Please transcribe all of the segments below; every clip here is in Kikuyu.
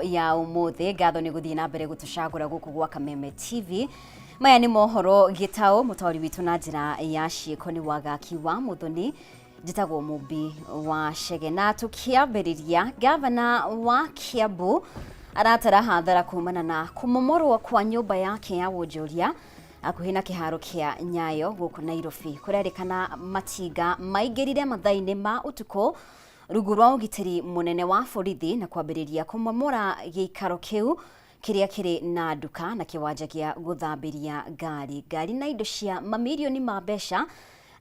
Mĩaraho ya ũmũthĩ. Ngatho nĩ gũthiĩ na mbere gũtũcagũra gũkũ gwa Kameme TV. Maya nĩ mohoro gĩtaũ, mũtaũri witũ na njĩra ya ciĩko nĩ Wagaki wa Mũthoni. Njĩtagwo Mũmbi wa Chege. Na tũkĩambĩrĩria, gavana wa Kiambu aratara hathara kumana na kũmomorwo kwa nyũmba yake ya wonjoria hakuhĩ na kĩharo kĩa Nyayo gũkũ Nairobi. Kũrerĩkana matinga maingĩrire mathaa-inĩ ma ũtukũ rungu rwa ũgitĩri mũnene wa borithi na kwambĩrĩria kũmomora gĩikaro kĩu kĩrĩa kĩrĩ na nduka na kĩwanja gĩa gũthambĩria ngari. Ngari na indo cia mamirioni ma mbeca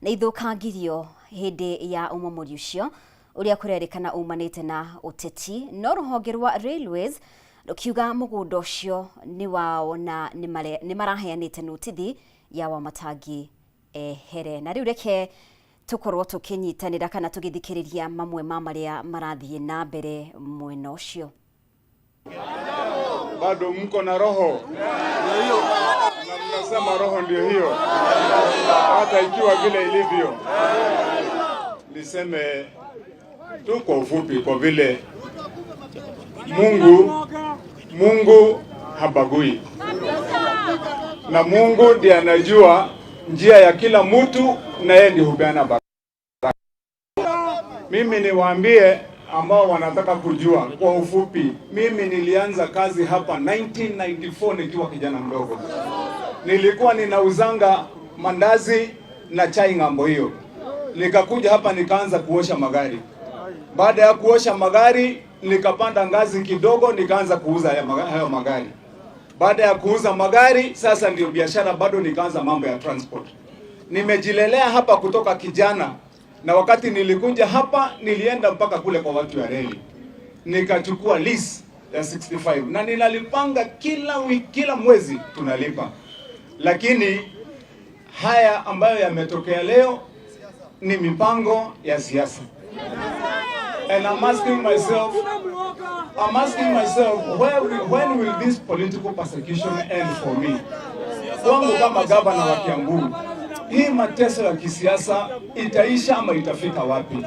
nĩ ithũkangirio hĩndĩ ya ũmomori ũcio ũrĩa kũrerĩkana umanĩte na ũteti, no rũhonge rwa Railways rũkiuga mũgũnda ũcio nĩ wao na nĩ maraheanĩte notithi ya Wamatangi ehere. Na rĩu reke tũkorwo tũkĩnyitanĩra kana tũgĩthikĩrĩria mamwe ma marĩa marathiĩ na mbere mwena ũcio. Bado mko na roho na mnasema roho ndio hiyo, hata ikiwa vile ilivyo. Niseme tu kwa ufupi, kwa vile Mungu habagui na Mungu ndiye anajua njia ya kila mtu, na yeye ndiye hupeana baraka. Mimi niwaambie ambao wanataka kujua kwa ufupi, mimi nilianza kazi hapa 1994 nikiwa kijana mdogo. Nilikuwa ninauzanga mandazi na chai ng'ambo hiyo, nikakuja hapa nikaanza kuosha magari. Baada ya kuosha magari, nikapanda ngazi kidogo, nikaanza kuuza hayo magari. Baada ya kuuza magari, sasa ndio biashara bado, nikaanza mambo ya transport. Nimejilelea hapa kutoka kijana, na wakati nilikuja hapa nilienda mpaka kule kwa watu ya reli, nikachukua lease ya 65 na ninalipanga kila wiki, kila mwezi tunalipa. Lakini haya ambayo yametokea leo ni mipango ya siasa. And I'm asking myself, when will this political persecution end for me? Kwangu kama gavana wa Kiambu, hii mateso ya kisiasa itaisha ama itafika wapi?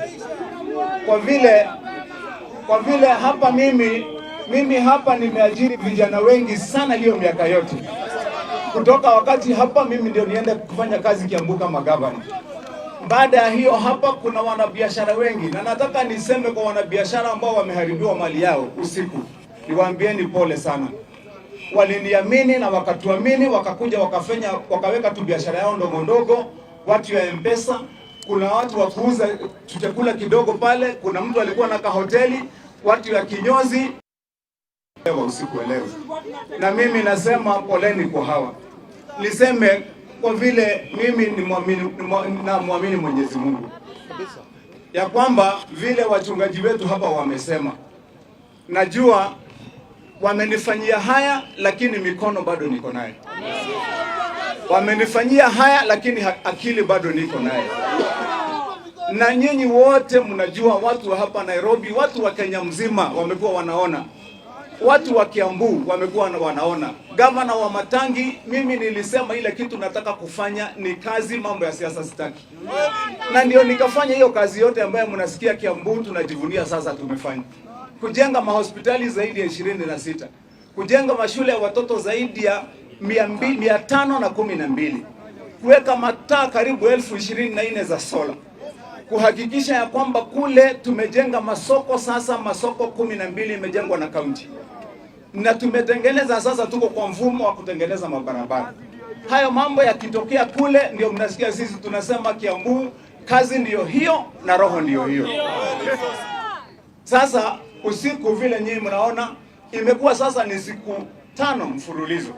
Kwa vile hapa mimi hapa nimeajiri vijana wengi sana hiyo miaka yote, kutoka wakati hapa mimi ndio niende kufanya kazi Kiambu kama gavana. Baada ya hiyo hapa kuna wanabiashara wengi, na nataka niseme kwa wanabiashara ambao wameharibiwa mali yao usiku, niwaambieni pole sana. Waliniamini na wakatuamini, wakakuja wakafanya, wakaweka tu biashara yao ndogo ndogo, watu ya M-Pesa, kuna watu wa kuuza chakula kidogo pale, kuna mtu alikuwa na kahoteli, watu ya kinyozi wa usiku wa leo. Na mimi nasema poleni kwa hawa. Niseme kwa vile mimi ni muamini, na muamini Mwenyezi Mungu ya kwamba vile wachungaji wetu hapa wamesema, najua wamenifanyia haya, lakini mikono bado niko naye. Wamenifanyia haya, lakini akili bado niko naye. Na nyinyi wote mnajua, watu wa hapa Nairobi, watu wa Kenya mzima wamekuwa wanaona, watu wa Kiambu wamekuwa wanaona. Gavana Wamatangi, mimi nilisema ile kitu nataka kufanya ni kazi, mambo ya siasa sitaki, na ndio nikafanya hiyo kazi yote ambayo mnasikia Kiambu tunajivunia sasa tumefanya, kujenga mahospitali zaidi ya 26, kujenga mashule ya watoto zaidi ya 512, kuweka mataa karibu 24,000 za sola, kuhakikisha ya kwamba kule tumejenga masoko sasa, masoko 12 imejengwa na kaunti na tumetengeneza sasa, tuko kwa mfumo wa kutengeneza mabarabara. Hayo mambo yakitokea kule, ndio mnasikia sisi tunasema Kiambu kazi ndiyo hiyo na roho ndiyo hiyo. Sasa usiku vile nyinyi mnaona imekuwa sasa ni siku 5 mfululizo,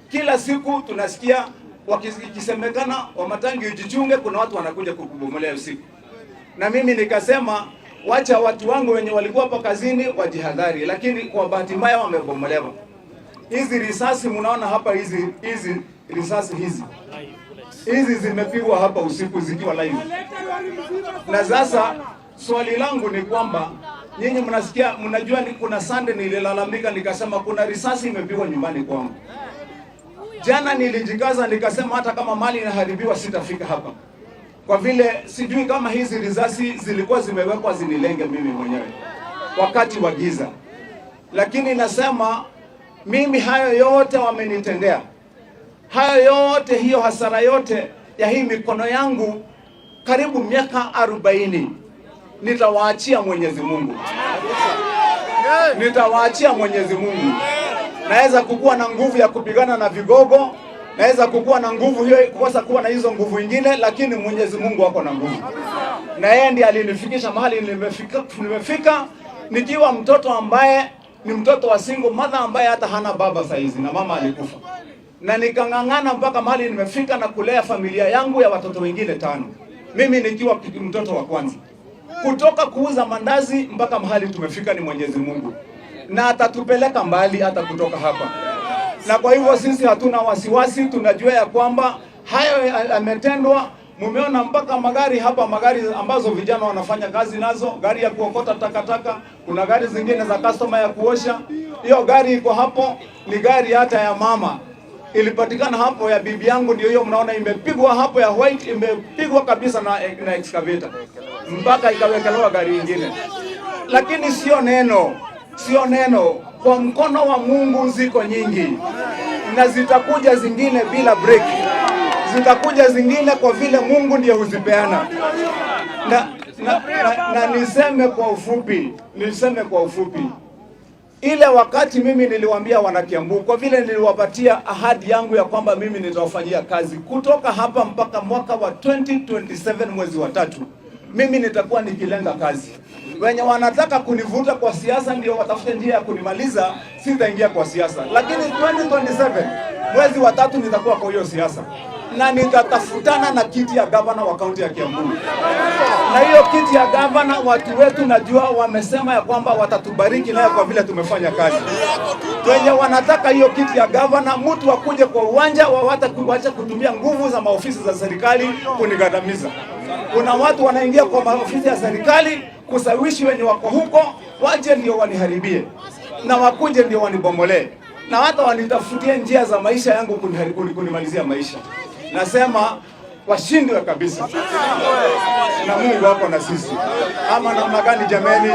kila siku tunasikia wakisemekana Wamatangi ujichunge, kuna watu wanakuja kukubomolea usiku. Na mimi nikasema wacha watu wangu wenye walikuwa hapa kazini wajihadhari, lakini kwa bahati mbaya wamebomolewa. Hizi risasi mnaona hapa, hizi risasi hizi zimepigwa hapa usiku zikiwa live. Na sasa swali langu ni kwamba nyinyi mnasikia, mnajua ni kuna Sunday nililalamika nikasema kuna risasi imepigwa nyumbani kwangu. Jana nilijikaza nikasema hata kama mali inaharibiwa sitafika hapa, kwa vile sijui kama hizi risasi zilikuwa zimewekwa zinilenge mimi mwenyewe wakati wa giza. Lakini nasema mimi hayo yote wamenitendea, hayo yote, hiyo hasara yote ya hii mikono yangu karibu miaka 40 nitawaachia Mwenyezi Mungu, nitawaachia Mwenyezi Mungu. Naweza kukuwa na nguvu ya kupigana na vigogo, naweza kukuwa na nguvu hiyo, kukosa kuwa na hizo nguvu ingine, lakini Mwenyezi Mungu ako na nguvu, na yeye ndiye alinifikisha mahali nimefika nikiwa mtoto ambaye ni mtoto wa single mother ambaye hata hana baba saizi na mama alikufa, na nikang'ang'ana mpaka mahali nimefika na kulea familia yangu ya watoto wengine 5, mimi nikiwa mtoto wa kwanza. Kutoka kuuza mandazi mpaka mahali tumefika ni Mwenyezi Mungu, na atatupeleka mbali hata kutoka hapa. Na kwa hivyo sisi hatuna wasiwasi, tunajua ya kwamba hayo yametendwa. Mumeona mpaka magari hapa, magari ambazo vijana wanafanya kazi nazo, gari ya kuokota takataka, kuna gari zingine za customer ya kuosha. Hiyo gari iko hapo, ni gari hata ya mama ilipatikana hapo, ya bibi yangu ndio hiyo mnaona imepigwa hapo, ya white imepigwa kabisa na excavator mpaka ikawekelewa gari nyingine. Lakini sio neno, sio neno. Kwa mkono wa Mungu ziko nyingi, na zitakuja zingine bila break, zitakuja zingine kwa vile Mungu ndiye huzipeana. Na niseme kwa ufupi, niseme kwa ufupi, ile wakati mimi niliwaambia wanakiambu, kwa vile niliwapatia ahadi yangu ya kwamba mimi nitawafanyia kazi kutoka hapa mpaka mwaka wa 2027 mwezi wa 3, mimi nitakuwa nikilenga kazi. Wenye wanataka kunivuta kwa siasa ndio watafute njia ya kunimaliza, sitaingia kwa siasa. Lakini 2027 mwezi wa 3 nitakuwa kwa hiyo siasa, na nitatafutana na kiti ya gavana wa kaunti ya Kiambu. Na hiyo kiti ya gavana watu wetu najua wamesema ya kwamba watatubariki nayo kwa vile tumefanya kazi. Wenye wanataka hiyo kiti ya gavana, mtu akuje kwa uwanja waache kutumia nguvu za maofisi za serikali kunigandamiza. Kuna watu wanaingia kwa maofisi ya serikali kusawishi wenye wako huko waje ndio waniharibie, na wakuje ndio wanibomolee, na hata wanitafutie njia za maisha yangu kunimalizia maisha. Nasema washindwe kabisa, na Mungu hapo na sisi, ama namna gani jameni?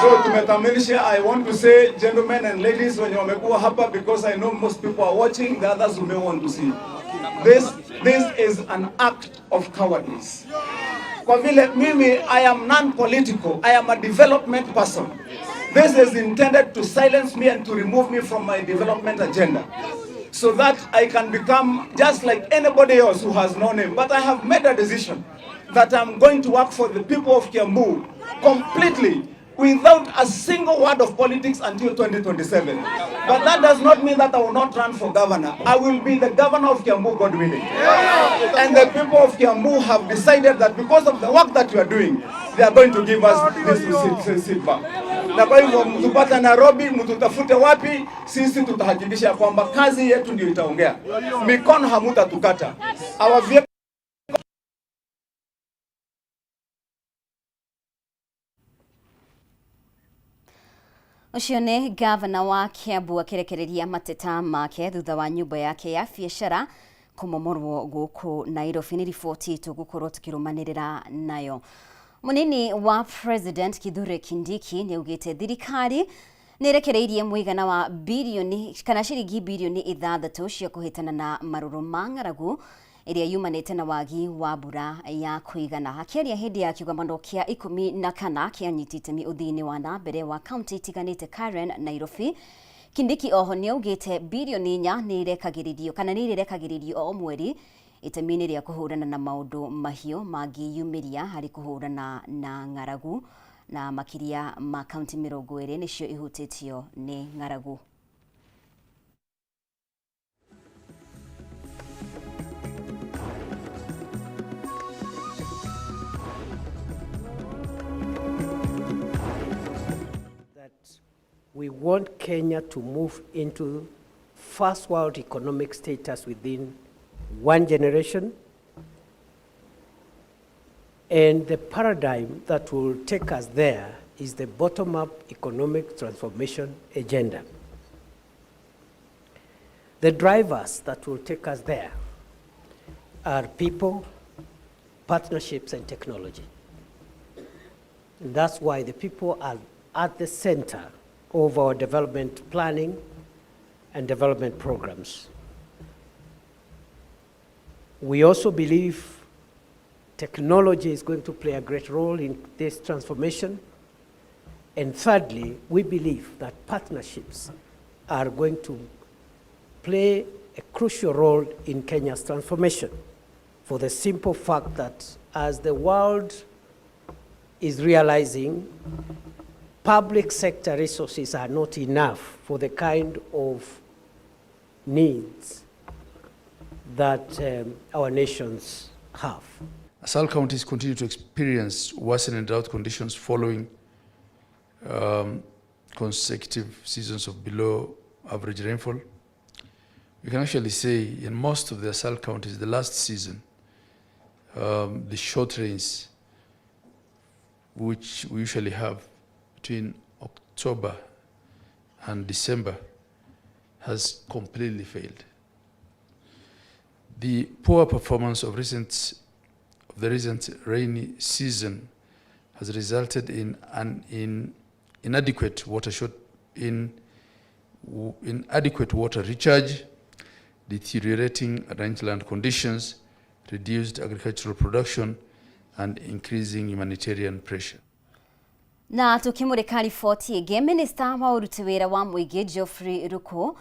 So tumekamilisha. I want to say gentlemen and ladies wenye wamekuwa hapa, because I know most people are watching, the others who may want to see this is an act of cowardice. Kwa vile mimi I am non-political, I am a development person. This is intended to silence me and to remove me from my development agenda, so that I can become just like anybody else who has no name. But I have made a decision that I'm going to work for the people of Kiambu completely without a single word of politics until 2027. But that does not mean that I will not run for governor. I will be the governor of Kiambu, God willing. And the people of Kiambu have decided that because of the work that we are doing, they are going to give us this seat back. Na kwa hivyo mtupata Nairobi, mtutafute wapi, sisi tutahakikisha kwamba kazi yetu ndio itaongea. Mikono hamutatukata. Our vehicle Ũcio nĩ gavana wa Kiambu akĩrekereria mateta make thutha wa nyũmba yake ya biacara kũmomorwo gũkũ Nairobi. Nĩ riboti tũgũkorwo tũkĩrũmanĩrĩra nayo. Mũnini wa President Kithure Kindiki nĩaugĩte thirikari nĩĩrekereirie mũigana wa bilioni kana ciringi bilioni 6 cia kũhĩtana na marũrũ ma ng'aragu ĩrĩa yumanĩte na wagi wa mbura ya kũigana. Akĩaria hĩndĩ ya kĩgomano kĩa 14 kĩa anyiti itemi ũthii-inĩ wa na mbere wa kaunti itiganĩte Karen, Nairobi, Kindiki oho nĩaugĩte bilioni 4 nĩirekagĩrĩrio kana nĩirĩrekagĩrĩrio o mweri itemi-inĩ rĩa kũhũrana na maũndũ mahiũ mangĩyumĩria harĩ kũhũrana na ng'aragu, na makĩria ma kaunti 20 nĩcio ihutĩtio nĩ ng'aragu. We want Kenya to move into first world economic status within one generation. And the paradigm that will take us there is the bottom-up economic transformation agenda. The drivers that will take us there are people, partnerships, and technology. And that's why the people are at the center of our development planning and development programs. We also believe technology is going to play a great role in this transformation. And thirdly, we believe that partnerships are going to play a crucial role in Kenya's transformation, for the simple fact that as the world is realizing, public sector resources are not enough for the kind of needs that our nations have. ASAL counties continue to experience worsening drought conditions following consecutive seasons of below average rainfall. We can actually say in most of the ASAL counties, the last season, the short rains, which we usually have between October and December, has completely failed. The poor performance of the recent rainy season has resulted in an inadequate water short in inadequate water recharge, deteriorating rangeland conditions, reduced agricultural production, and increasing humanitarian pressure. Na tukimurika riboti ĩngĩ, minista wa ũruti wĩra wa mũingĩ Geoffrey Ruku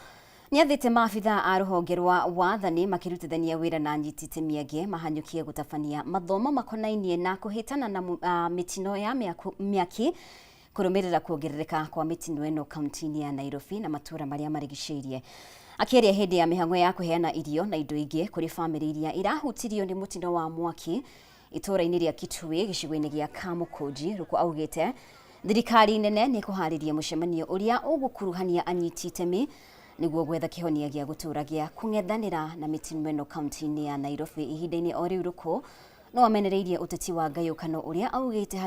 nĩathĩte maabitha a rũhonge rwa wathani makĩrutithania wĩra na anyiti itemi angĩ mahanyũkie gũtabania mathomo makonainie na kũhĩtana na mĩtino ya mĩaki kũrũmĩrĩra kuongerereka kwa mĩtino ĩno kaunti-inĩ ya Nairobi na matũũra marĩa marigicĩirie. Akĩaria hĩndĩ ya mĩhang'o ya kũheana irio na indo ingĩ kũrĩ bamĩrĩ iria irahutirio nĩ mũtino wa mwaki itũũra-inĩ rĩa Kitui gĩcigo-inĩ gĩa Kamukunji, Ruku augĩte thirikari nene nĩ ĩkũharĩria mũcemanio ũrĩa ũgũkuruhania anyiti itemi nĩguo gwetha kĩhonia gĩa gũtũũra gĩa kũng'ethanĩra na mĩtino ĩno kaunti-inĩ ya Nairobi. Ihinda-inĩ o rĩu Ruku no amenereirie ũteti wa ngayũkano ũrĩa augĩte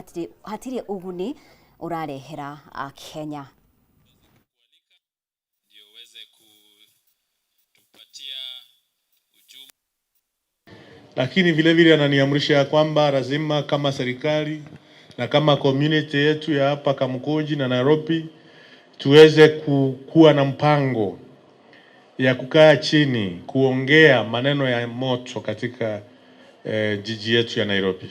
hatirĩ ũguni ũrarehera Akenya. Lakini vile vile ananiamrisha ya kwamba lazima kama serikali na kama community yetu ya hapa Kamukunji na Nairobi tuweze kuwa na mpango ya kukaa chini kuongea maneno ya moto katika jiji yetu ya Nairobi,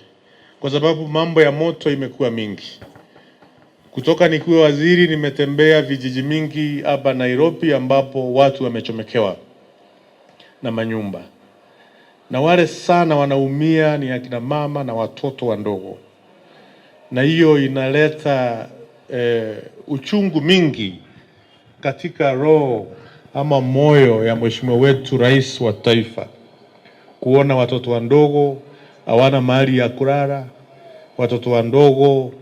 kwa sababu mambo ya moto imekuwa mingi. Kutoka nikiwa waziri nimetembea vijiji mingi hapa Nairobi ambapo watu wamechomekewa na manyumba, na wale sana wanaumia ni akina mama na watoto wadogo, na hiyo inaleta uchungu mingi katika roho ama moyo ya mheshimiwa wetu rais wa taifa, kuona watoto wadogo hawana mahali ya kulala, watoto wadogo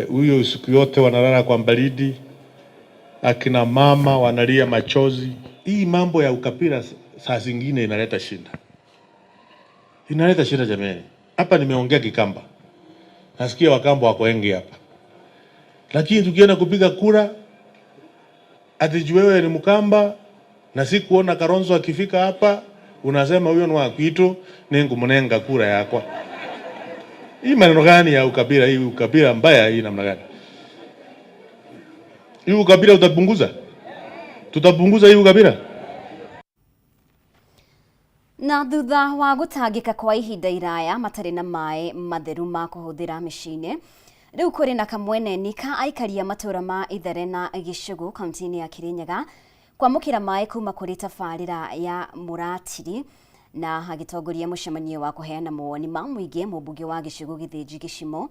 huyo usiku yote wanalala kwa baridi, akina mama wanalia machozi. Hii mambo ya ukabila saa zingine inaleta shida, inaleta shida jamani. Hapa nimeongea Kikamba, nasikia Wakamba wako wengi hapa, lakini tukienda kupiga kura ati wewe ni Mkamba na si kuona Kalonzo akifika hapa unasema huyo ni wa kwitu ningumunenga kura yakwa. Hii maneno gani ya ukabila? Hii ukabila mbaya hii namna gani? Hii ukabila utapunguza? Tutapunguza hii ukabila? Na thutha wa gũtangĩka kwa ihinda iraya matarĩ na maĩ matheru ma kũhũthĩra mĩciĩ-inĩ, rĩu kũrĩ na kamweneni ka aikari a matũũra ma Ithare na Gĩcũgũ kaunti-inĩ ya Kirinyaga kwamũkĩra maĩ kuma kũrĩ tabarĩra ya Mũratiri. Na agĩtongoria mũcemanio wa kũheana mawoni ma mũingĩ, mũmbunge wa Gĩcũgũ Gĩthĩnji Gĩcimo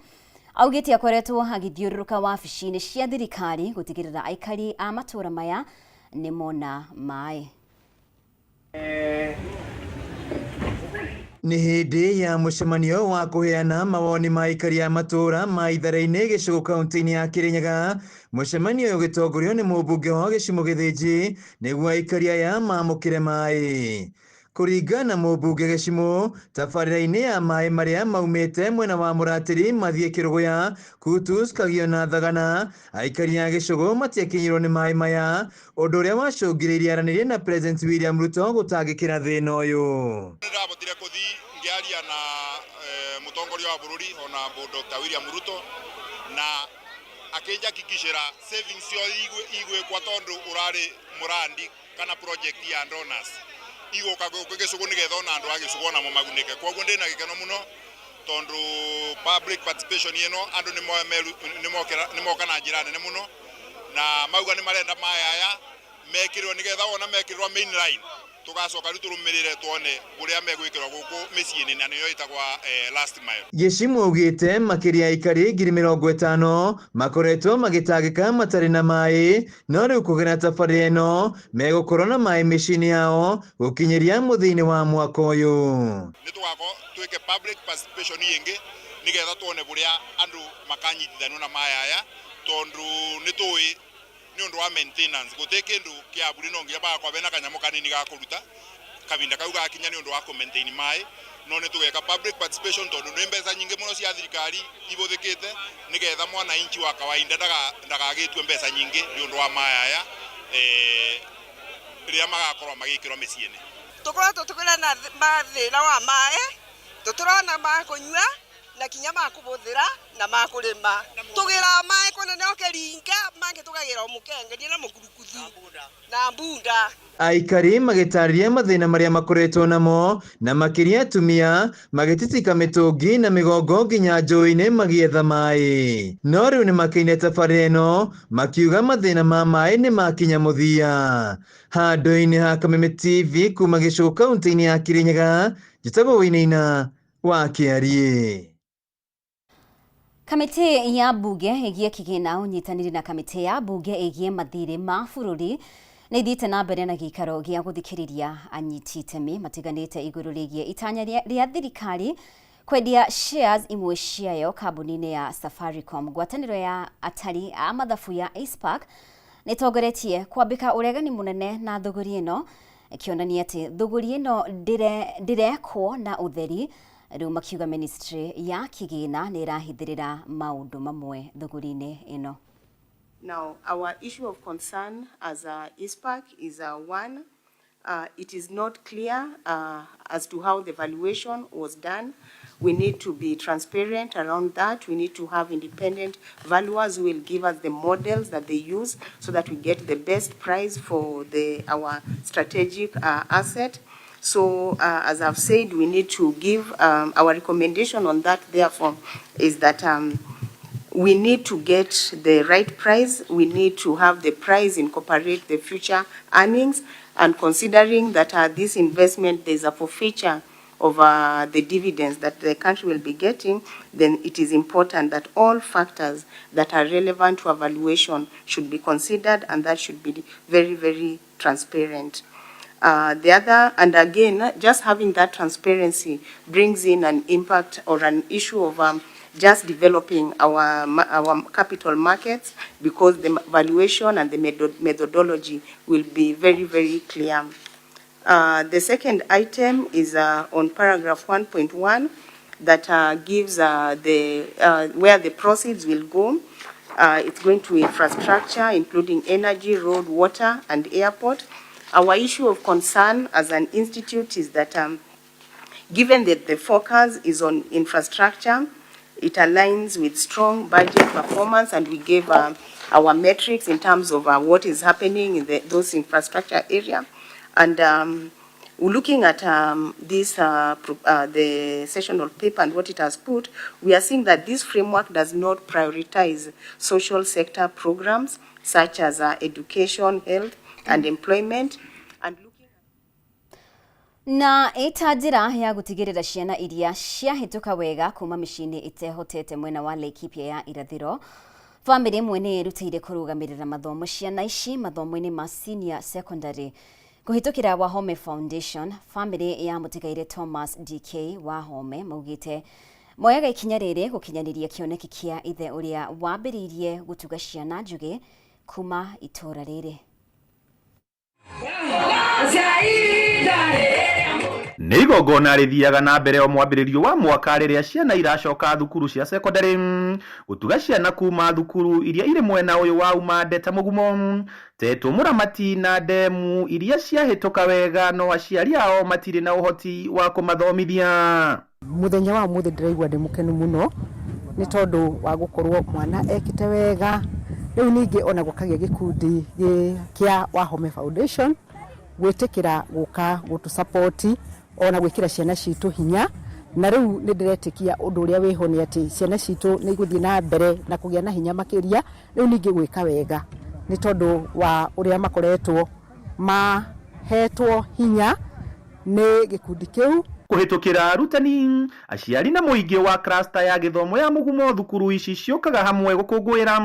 augĩte akoretwo agĩthiũrũrũka wabici-inĩ cia thirikari gũtigĩrĩra aikari a matũũra maya nĩ mona maĩ. Nĩ hĩndĩ ya mũcemanio wa kũheana mawoni ma aikari a matũũra ma Ithare-inĩ Gĩcũgũ kaunti-inĩ ya Kirinyaga, mũcemanio ũyũ ũgĩtongorio nĩ mũmbunge wa Gĩcimo Gĩthĩnji nĩguo aikari aya mamũkĩre maĩ. Kũringana na mũmbunge Gĩcimo, tabarĩra-inĩ ya maĩ marĩa maumĩte mwena wa Mũratiri mathiĩ Kĩrũgũya, Kutus, Kagio na Thagana, aikari a Gĩcũgũ matiakinyĩrwo nĩ maĩ maya, ũndũ ũrĩa wacũngĩrĩirie aranĩrie na President William Ruto gũtangĩkĩra thĩna ũyũ. Nĩndahotire kũthiĩ ngĩaria na mũtongoria wa bũrũri ona Dr. William Ruto, na Akinjakikishira savings cio igwikwa tondu urari murandi kana project ya donors iguka guku gicugu nigetha ona andu a gicugu onamo magunike. Koguo ndina gikeno muno tondu public participation ino andu nimoka na njira nene muno na mauga ni marenda maĩ aya mekirwo nigetha wona mekirwo main line tugacoka riu turumirire tuone kuria megwikirwo guku miciini na niyo itagwa last mile. Gĩcimu augĩte makĩria ya aikari 50,000 makoretwo magĩtangĩka matarĩ na maĩ, no rĩu kũgerera tabarĩra ĩno megũkorwo na maĩ mĩciĩ-inĩ yao gũkinyĩria mũthia-inĩ wa mwaka ũyũ. Nĩ tũgakorwo twĩke public participation ĩngĩ nĩgetha tuone kũrĩa andũ makanyitithanio na maĩ aya, tondũ nĩ tũĩ nĩ ũndũ wa maintenance gũtirĩ kĩndũ kĩa bure, no nginya bagakorwo bena kanyamũ kanini ga kũruta kahinda kau gakinya nĩ ũndũ wa kũ maintain maĩ. No nĩ tũgeka public participation tondũ nĩ mbeca nyingĩ mũno cia thirikari ibũthĩkĩte nĩgetha mwananchi wa kawaida ndagagĩtue mbeca nyingĩ nĩ ũndũ wa maĩ aya rĩrĩa magakorwo magĩkĩrwo mĩciĩ-inĩ. Tũkoretwo tũkĩrĩ na mathĩna wa maĩ, tũtũrona ma kũnyua na kinya ma kũbũthĩra na ma kũrĩma. Tũgĩraga maĩ kũnene o kĩringa, mangĩ tũkagĩra o mũkengeria na mũkurukuthu na mbunda. Aikari magĩtarĩria mathĩna marĩa makoretwo namo na makĩria atumia magĩtitika mĩtũngi na mĩgongo nginya njũĩ-inĩ magĩetha maĩ, no rĩu nĩmakeine tabarĩra ĩno makiuga mathĩna ma maĩ nĩ makinya mũthia. Handũ-inĩ ha Kameme TV kuma Gĩcũgũ kaunti-inĩ ya Kirinyaga, njĩtagwo Wainaina wa Kĩariĩ. Kamĩtĩ ya mbunge ĩgiĩ kĩgĩna ũnyitanĩri na kamĩtĩ ya mbunge ĩgiĩ mathirĩ ma bũrũri nĩ ithiĩte na mbere na gĩikaro gĩa gũthikĩrĩria anyiti itemi matiganĩte igũrũ rĩgiĩ itanya rĩa thirikari kwendia shares imwe ciayo kambuni-inĩ ya Safaricom. Ngwatanĩro ya atari a mathabu ya ICPAK nĩ ĩtongoretie kwambĩka ũregani mũnene na thũgũri ĩno, ĩkĩonania atĩ thũgũri ĩno ndĩrekwo na ũtheri. Rĩu makiuga ministry ya kĩgĩna nĩ ĩrahithĩrĩra maũndũ mamwe thũgũri-inĩ ĩno. Now, our issue of concern as a ICPAK is one, it is not clear as to how the valuation was done. We need to be transparent around that. We need to have independent valuers who will give us the models that they use so that we get the best price for our strategic asset. So, as I've said, we need to give our recommendation on that, therefore, is that we need to get the right price. We need to have the price incorporate the future earnings, and considering that this investment, there's a forfeiture of the dividends that the country will be getting, then it is important that all factors that are relevant to evaluation should be considered, and that should be very, very transparent. The other, and again, just having that transparency brings in an impact or an issue of just developing our capital markets, because the valuation and the methodology will be very, very clear. The second item is on paragraph 1.1 that gives where the proceeds will go. It's going to infrastructure, including energy, road, water, and airport. Our issue of concern as an institute is that given that the focus is on infrastructure, it aligns with strong budget performance, and we gave our metrics in terms of what is happening in those infrastructure area. And we're looking at the sessional paper and what it has put, we are seeing that this framework does not prioritize social sector programs such as education, health, and employment. And looking Na ĩta njĩra ya gũtigĩrĩra ciana iria ciahĩtũka wega kuma mĩciĩ-inĩ ĩtehotete mwena wa Laikipia ya irathĩro, bamĩrĩ ĩmwe nĩ ĩrutĩire kũrũgamĩrĩra mathomo ciana ici mathomo-inĩ ma senior secondary kũhĩtũkĩra Wahome Foundation. Bamĩrĩ ya mũtigaire Thomas DK Wahome maugĩte moyaga ikinya rĩrĩ gũkinyanĩria kĩoneki kĩa ithe ũrĩa wambĩrĩirie gũtuga ciana njũgĩ kuma itũũra rĩrĩ. Nĩ igongona rĩthiaga na mbere o mwambĩrĩrio wa mwaka rĩrĩa ciana iracoka thukuru cia cekondarĩ gũtuga ciana kuma thukuru iria irĩ mwena ũyũ wa Umande ta Mũgumo, Tetũ, Mũramati na Ndemu iria ciahĩtũka wega no aciari ao matirĩ na ũhoti wa kũmathomithia. Muthenya wa umuthi ndiraigua ndi mukenu muno. Nĩ tondũ wa gũkorwo mwana ekĩte wega. Rĩu ningĩ ona gũkagĩa gĩkundi kĩa Wahome Foundation gwĩtĩkĩra gũka gũtũ support ona gwĩkĩra ciana citũ hinya. Na rĩu nĩ ndĩretĩkia ũndũ ũrĩa wĩho nĩ atĩ ciana citũ nĩ igũthiĩ na mbere na kũgĩa na hinya makĩria, rĩu ningĩ gwĩka wega nĩ tondũ wa ũrĩa makoretwo mahetwo hinya nĩ gĩkundi kĩu. Kũhĩtũkĩra arutani, aciari na mũingĩ wa cluster ya gĩthomo ya mũgumo, thukuru ici ciũkaga hamwe gũkũngũĩra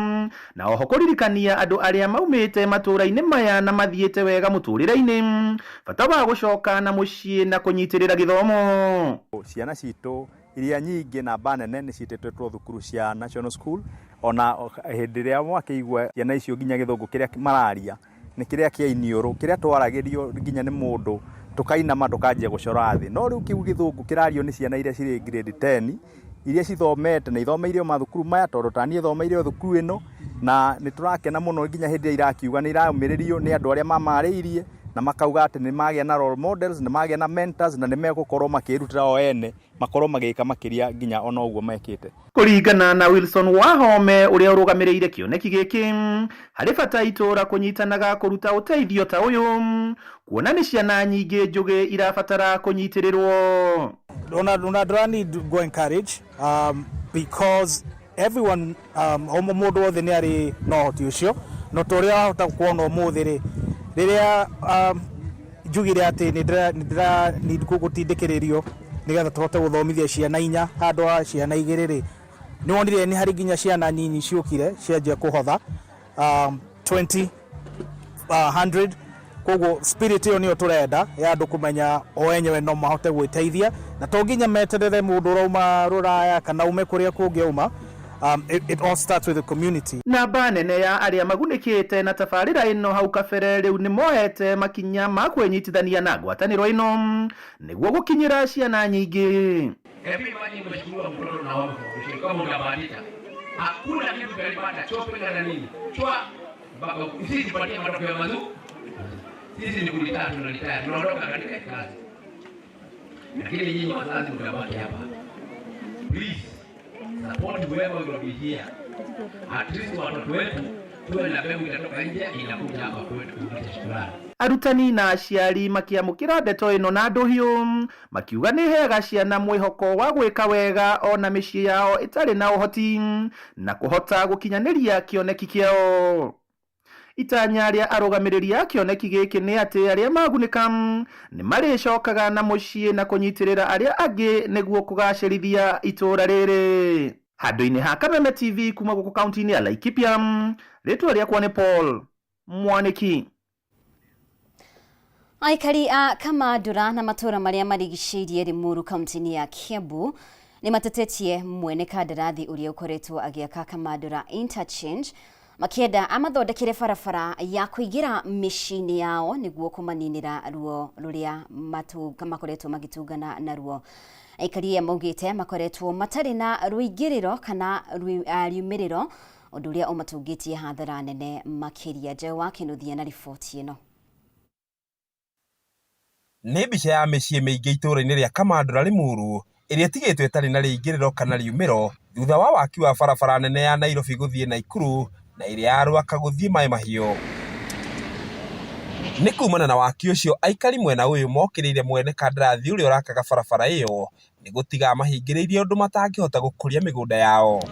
na oho kũririkania andũ arĩa maumĩte matũũra-inĩ maya na mathiĩte wega mũtũrĩre-inĩ bata wa gũcoka na mũciĩ na kũnyitĩrĩra gĩthomo. Ciana citũ iria nyingĩ, namba nene, nĩ ciĩtĩtwo thukuru cia national school. Ona hĩndĩ ĩrĩa mwakĩigua ciana icio, nginya gĩthũngũ kĩrĩa mararia nĩ kĩrĩa kĩa iniũrũ, kĩrĩa twaragĩrio nginya nĩ mũndũ tũkainama tũkanjia gũcora thĩ. No rĩu kĩu gĩthũngũ kĩrario nĩ ciana iria cirĩ grade 10, iria cithomete na ithomeire o mathukuru maya, tondũ ta niĩ thomeire o thukuru ĩno. Na nĩ tũrakena mũno nginya hĩndĩ ĩrĩa irakiuga nĩ iraũmĩrĩrio nĩ andũ arĩa mamarĩirie na makauga atĩ nĩ magĩa na role models, nĩ magĩa na mentors, na nĩ megũkorwo makĩrutĩra o ene makorwo magĩka makĩria nginya ona ũguo mekĩte. Kũringana na Wilson Wahome, ũrĩa ũrũgamĩrĩire kĩoneki gĩkĩ, harĩ bata itũũra kũnyitanaga kũruta ũteithio ta ũyũ, kuona nĩ ciana nyingĩ njũgĩ irabatara kũnyitĩrĩrwo. Ona ndũra need go encourage because everyone, o mũndũ wothe nĩ arĩ na ũhoti ũcio. No ta ũrĩa wahota kuona ũmũthĩ rĩ, rĩrĩa njugire atĩ nĩ ndĩra need gũtindĩkĩrĩrio nĩgetha tũhote gũthomithia ciana 4 handũ ha ciana 2 rĩ, nĩ wonire nĩ harĩ nginya ciana nyinyi ciũkire cianjia kũhotha 20, 100. Koguo spirit ĩyo nĩyo tũrenda ya andũ kũmenya o enyewe no mahote gwĩteithia, na to nginya meterere mũndũ ũrauma rũraya kana ume kũrĩa kũngĩ auma. It all starts with the community. Namba nene ya arĩa magunĩkĩte na tabarĩra ĩno hau kabere rĩu nĩ moete makinya ma kwĩnyitithania na ngwatanĩro ĩno nĩguo gũkinyĩra ciana nyingĩ. Hebu imagine umechukua mtoto na wako kama utabahatika. Hakuna kitu tutalipata chope na nini. Chwa baba, sisi tupatie matokeo mazuri. Sisi ni kulitaa, tunalitaa, tunaondoka katika kazi. Lakini nyinyi wazazi mtabaki hapa. Please support whoever will be here. At least watoto wetu tuwe na mbegu itatoka nje inakuja hapa kwetu kuleta shukrani. Arutani na aciari makĩamũkĩra ndeto ĩno na ndũhiũ, makiuga nĩ heaga ciana mwĩhoko wa gwĩka wega ona mĩciĩ yao ĩtarĩ na ũhoti na kũhota gũkinyanĩria kĩoneki kĩao. Itanya rĩa arũgamĩrĩri a kĩoneki gĩkĩ nĩ atĩ arĩa magunĩka nĩ marĩcokaga na mũciĩ na kũnyitĩrĩra arĩa angĩ nĩguo kũgacĩrithia itũũra rĩrĩ. Handũ-inĩ ha Kameme TV kuma gũkũ kaunti-inĩ ya Laikipia, rĩtwa rĩakwa nĩ Paul Mwanĩki. Aikari a Kamandura na matũũra marĩa marigicĩirie Limuru kaunti-inĩ ya Kiambu nĩ matetetie mwene kandarathi ũrĩa ũkoretwo agĩaka Kamandura Interchange, makĩenda amathondekere barabara ya kũingĩra mĩciĩ-inĩ yao nĩguo kũmaninĩra ruo rũrĩa makoretwo magĩtũngana naruo. Aikari aya maugĩte makoretwo matarĩ na rũingĩrĩro kana riumĩrĩro, ũndũ ũrĩa ũmatũngĩtie hathara nene makĩria. Njeũ wa Kĩnuthia na riboti ĩno. Nĩ mbica ya mĩciĩ mĩingĩ itũũra-inĩ rĩa Kamandũra, Limuru, ĩrĩa ĩtigĩtwo ĩtarĩ na rĩingĩrĩro kana riumĩro thutha wa waki wa barabara nene ya Nairobi gũthiĩ Naikuru na ĩrĩa ya Rwaka gũthiĩ Mai Mahiũ. Nĩ kumana na waki ũcio, aikari mwena ũyũ mokĩrĩire mwene kandarathi ũrĩa ũrakaga barabara ĩyo nĩ gũtiga mahingĩrĩirie ũndũ matangĩhota gũkũria mĩgũnda yao.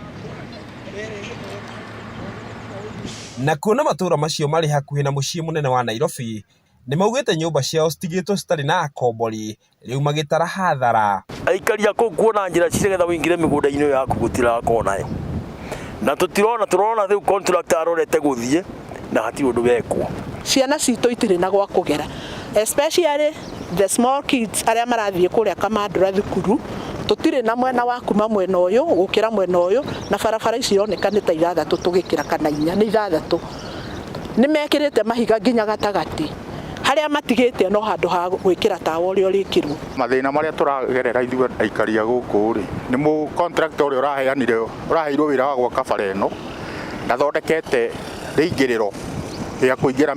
Na kuona matũũra macio marĩ hakuhĩ na mũciĩ mũnene wa Nairobi, nĩ maugĩte nyũmba ciao citigĩtwo citarĩ na akombori, rĩu magĩtara hathara. Aikari a kũu kuona njĩra cigetha ũingĩre mĩgũnda-inĩ ĩyo yaku gũtirakorwo nayo, na tũtirona, tũrona rĩu contractor arorete gũthiĩ na hatirĩ ũndũ wekwo. Ciana citũ itirĩ na gwa kũgera, especially the small kids arĩa marathiĩ kũrĩa Kamandũra thukuru. Tũtirĩ na mwena wa kuma mwena ũyũ gũkĩra mwena ũyũ, na barabara ici ironeka nĩ ta 6 tũgĩkĩra kana 4, nĩ 6. Nĩ mekĩrĩte mahiga nginya gatagatĩ harĩa matigĩte no handũ ha gwĩkĩra tawa ũrĩa ũrĩkĩrwo. Mathĩna marĩa tũragerera ithuĩ aikari a gũkũ rĩ, nĩ mũ contractor ũrĩa ũraheanire, ũraheirwo wĩra wa gwaka bara ĩno, ndathondekete rĩingĩrĩro rĩa kũingĩra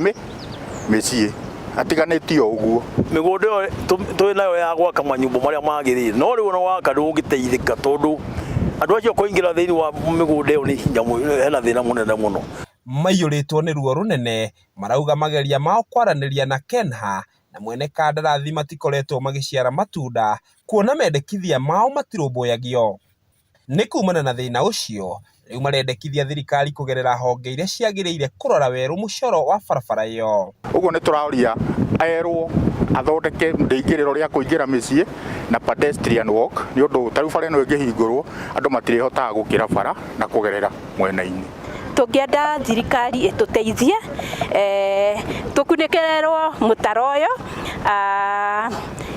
mĩciĩ, atiganĩtie o ũguo. Mĩgũnda ĩyo twĩ nayo ya gwaka manyũmba marĩa magĩrĩire, no rĩu ona waka ndũngĩteithĩka tondũ Andũ acio kũingĩra thĩinĩ wa mĩgũnda ĩyo nĩ nyamũ hena thĩna mũnene mũno. Maiyũrĩtwo nĩ ruo rũnene, marauga mageria mao kwaranĩria na Kenha na mwene kandarathi matikoretwo magĩciara matunda kuona mendekithia mao matirũmbũyagio. Nĩ kumana na thĩna ũcio, rĩu marendekithia thirikari kũgerera honge iria ciagĩrĩire kũrora werũ mũcoro wa barabara ĩyo. Ũguo nĩ tũroria erwo athondeke rĩingĩrĩro rĩa kũingĩra mĩciĩ na pedestrian walk nĩ ũndũ ta rĩu bara ĩno ĩngĩhingũrwo andũ matirĩhotaga gũkĩra bara na kũgerera mwena-inĩ. Tũngĩenda thirikari ĩtũteithie tũkunĩkĩrĩrwo mũtaro ũyũ,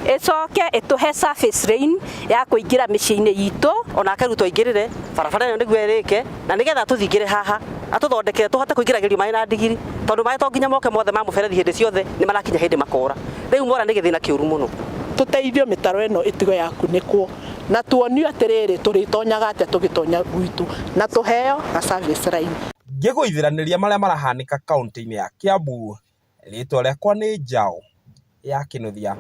ĩcoke ĩtũhe surface lane ya kũingĩra mĩciĩ-inĩ itũ. Onake Ruto aingĩrĩre barabara ĩno nĩguo ĩrĩke na nĩgetha atũthingĩre haha atũthondekere tũhote kũingĩragĩrio maĩ na ndigiri tondũ maĩ to nginya moke mothe ma mũberethi hĩndĩ ciothe nĩ marakinya hĩndĩ makora. Rĩu mora nĩ gĩthĩna kĩũru mũno. Tũteithio mĩtaro ĩno ĩtigwo ya kunĩkwo na tuonio atĩrĩrĩ tũrĩtonyaga atĩa tũgĩtonya gwitũ na tũheo na service line. Ngĩgũithĩranĩria marĩa marahanĩka kaũntĩ-inĩ ya Kiambu, rĩtwa rĩakwa nĩ Njaũ ya Kĩnuthia.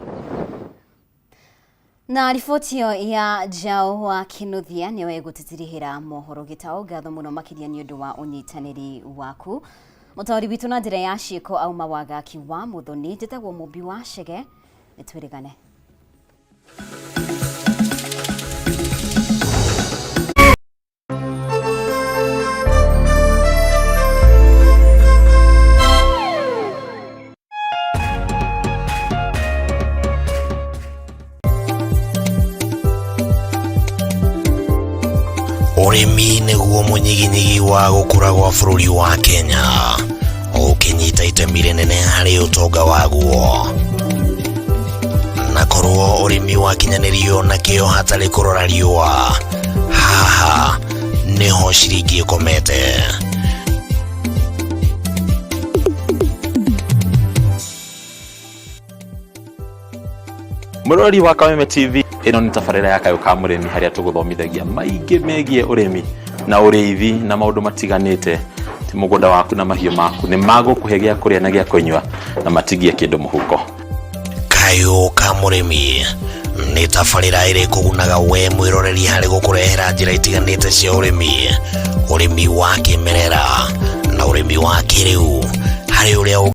Na riboti ĩyo ya Njaũ wa Kĩnuthia nĩyo ĩgũtĩtĩrihĩra mohoro gĩtaũ. Ngatho mũno makĩria nĩ ũndũ wa ũnyitanĩri waku. Mũtaũri witũ na njĩra ya ciĩko auma Wagaki wa Mũthoni. Njĩtagwo Mũmbi wa Chege, nĩ twĩrĩgane. Ũrĩmi nĩguo mũnyiginyigi wa gũkũra gwa bũrũri wa Kenya, ũkĩnyita itemi rĩnene harĩ ũtonga waguo. Na korwo ũrĩmi wakinyanĩrio na kĩo hatarĩ kũrora riũa, haha nĩho ciringi ĩkomete. Mũrori wa Kameme TV, ĩno nĩ tabarĩra ya Kayũ ka Mũrĩmi harĩa tũgũthomithagia maingĩ megiĩ ũrĩmi na ũrĩithi na maũndũ matiganĩte. Ti mũgũnda waku na mahiũ maku nĩ magũkũhe gĩa kũrĩa na gĩa kũnyua na matigie kĩndũ mũhuko. Kayũ ka Mũrĩmi nĩ tabarĩra ĩrĩkũgunaga we mwĩroreri harĩ gũkũrehera njĩra itiganĩte cia ũrĩmi, ũrĩmi wa kĩmerera na ũrĩmi wa kĩrĩu harĩ ũrĩa